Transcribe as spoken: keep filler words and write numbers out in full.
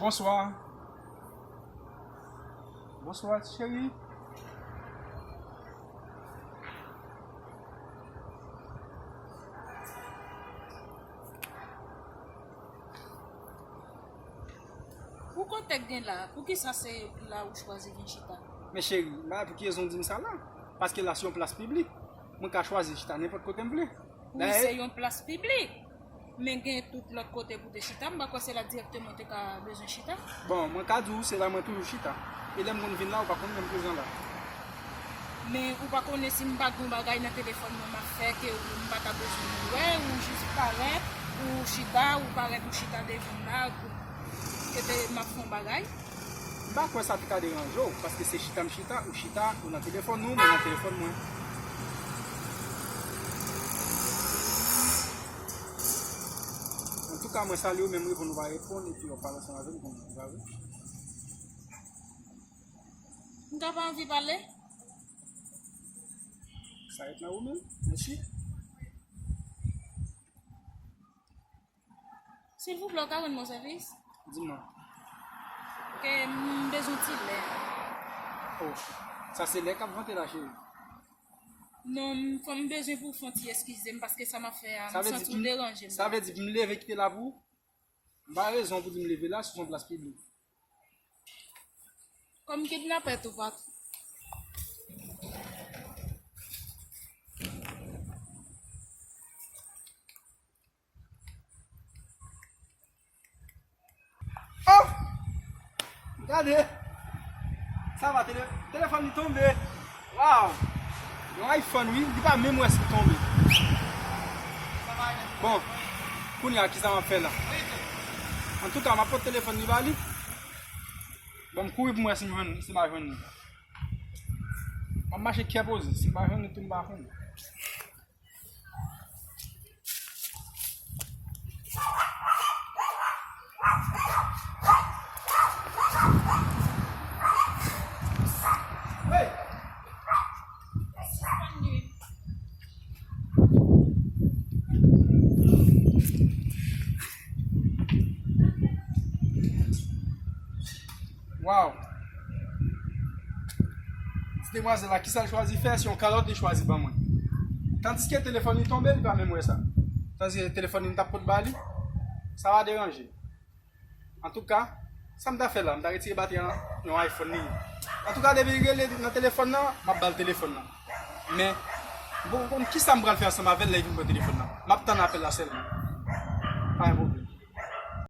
Bonswa. Bonswa, ti cheri. Pou kontèk gen la, poukisa se la ou chwazi vin chita? Men cheri, m pa wè pou ki rezon w di m sa la. Paske la se yon plas piblik. Mwen ka chwazi chita nenpòt kote m vle. Wi, se yon plas piblik. Men gen tout lòt kote pou te chita. M pa kwè se la dirèkteman ou te ka bezwen chita. Bon, mwen ka di w, se la mwen toujou chita. E lè m konn vin la, ou pa konn lè m prezan la. Men ou pa konnen si m pa gen yon bagay nan telefòn mwen m ap fè ke m pa ta bezwen wè, ou jis parèt, ou chita, ou parèt, ou chita devan m la, ke te, m ap fè yon bagay. M pa kwè sa te ka deranje w, paske se chita m chita, ou chita, ou nan telefòn ou, mwen nan telefòn mwen. Antouka, mwen salye w, men m reponn ou pa reponn, epi w ap pale ansanm avè m, konn ou pa vre. M ta pa anvi pale. Sa ret nan ou menm, mèsi. Silvouplè, ou ka rann mwen sèvis? Di mwen. Ok, m bezwen ti lè. Oh, sa se lè k ap vante la, cheri. Non, m, fò m bezwen pou w fè yon ti eskize m, paske sa m ap fè a, m santi w deranje m. Sa vle di pou m leve kite la pou ou? M pa rezon pou di m leve la, se yon plas piblik. Kòm kidnapè tou patou. Oh! Gade! Sa va, tele-, telefòn li tonbe. Waw! Yon iPhone, wi, li pa menm wè si l tonbe. Bon, kounye a, kisa m ap fè la? Antouka, m ap pot telefòn li ba li. Bon, m kouri pou m wè si m jwenn, si m pa jwenn li. M ap mache kè poze, si m pa jwenn li tou, m pa jwenn li. Waw! Ti demwazèl la, kisa l chwazi fè? Se yon kalòt li chwazi ban mwen. Tandiske telefòn li tonbe, li pa menm wè sa. Tandiske telefòn li m t ap pot ba li, sa pa deranje. Antouka, sa m ta fè la? M ta retire batri a nan yon iPhone li ye. Antouka, depi li rele nan telefòn nan, m ap ba l telefòn nan. Men, bon, bon, kisa m pral fè ansanm avè l lè l vin pran telefòn nan? M ap tann apèl la sèlman. Pa gen pwoblèm.